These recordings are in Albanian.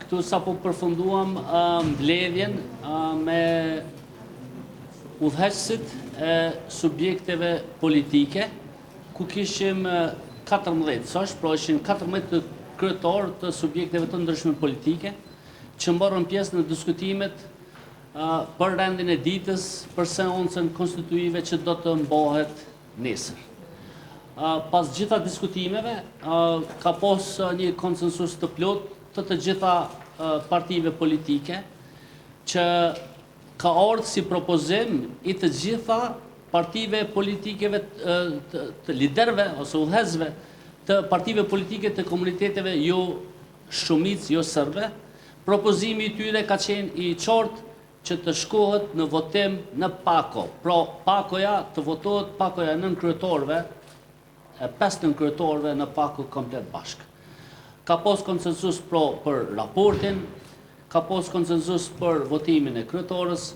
Këtu sapo përfunduam mbledhjen me udhëheqësit e subjekteve politike, ku kishim 14 sosh, pra ishin 14 kryetarë të subjekteve të ndryshme politike, që morën pjesë në diskutimet për rendin e ditës për seancën konstituive që do të mbahet nesër. Pas gjitha diskutimeve, ka pas një konsensus të plotë të të gjitha partive politike, që ka ardhë si propozim i të gjitha partive politikeve të liderëve ose udhëheqësve të partive politike të komuniteteve jo shumicë jo serbe. Propozimi i tyre ka qenë i qartë që të shkohet në votim në pako. Pra pakoja të votohet pakoja e nënkryetarëve, e 5 nënkryetarëve në pako komplet bashkë. Ka pas konsensus pra për raportin, ka pas konsensus për votimin e kryetarës,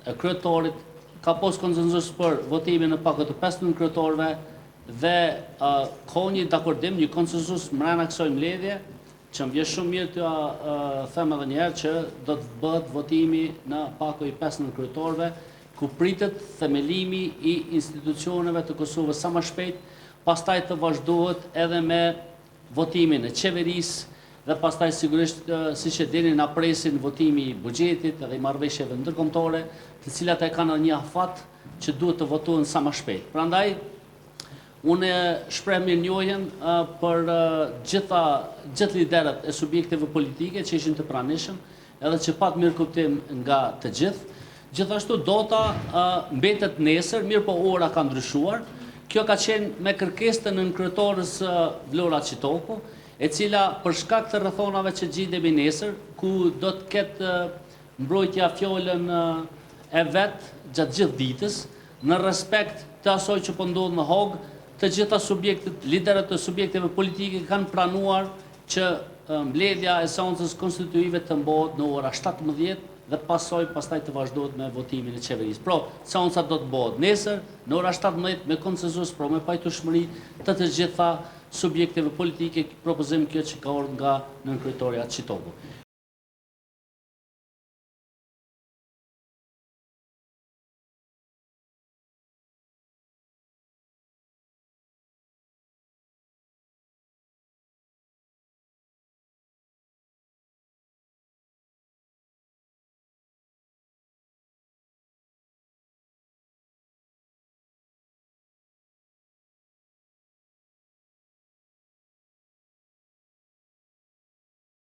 e kryetarit, ka pas konsensus për votimin në pako të 5 nënkryetarëve dhe ka një dakordim, një konsensus mrena kësaj mbledhje, që më vjen shumë mirë t'ja them edhe një herë që do të bëhet votimi në pako i 5 nënkryetarëve, ku pritet themelimi i institucioneve të Kosovës sa më shpejt, pastaj të vazhdohet edhe me votimin e qeverisë dhe pastaj sigurisht siç e dini na presin votimi i buxhetit edhe i marrëveshjeve ndërkombëtare, të cilat e kanë një afat që duhet të votohen sa më shpejt. Prandaj unë shpreh mirënjohjen për gjitha gjithë liderët e subjekteve politike që ishin të pranishëm, edhe që pat mirëkuptim nga të gjithë. Gjithashtu data mbetet nesër, mirë po ora ka ndryshuar. Kjo ka qenë me kërkesë të nënkryetores Vlora Çitaku, e cila për shkak të rrethonave që gjindemi nesër, ku do të ketë mbrojtja fjalën e vet gjatë gjithë ditës, në respekt të asaj që po ndodh në Hagë, të gjitha subjektet, liderët e subjekteve politike kanë pranuar që mbledhja e seancës konstituive të mbahet në ora 17 dhe pasoj pastaj të vazhdohet me votimin e qeverisë. Pra, seanca do të bëhet nesër në ora 17 me konsensus, pra me pajtueshmëri të të gjitha subjekteve politike, propozim kjo që ka ardhur nga nënkryetarja Çitaku.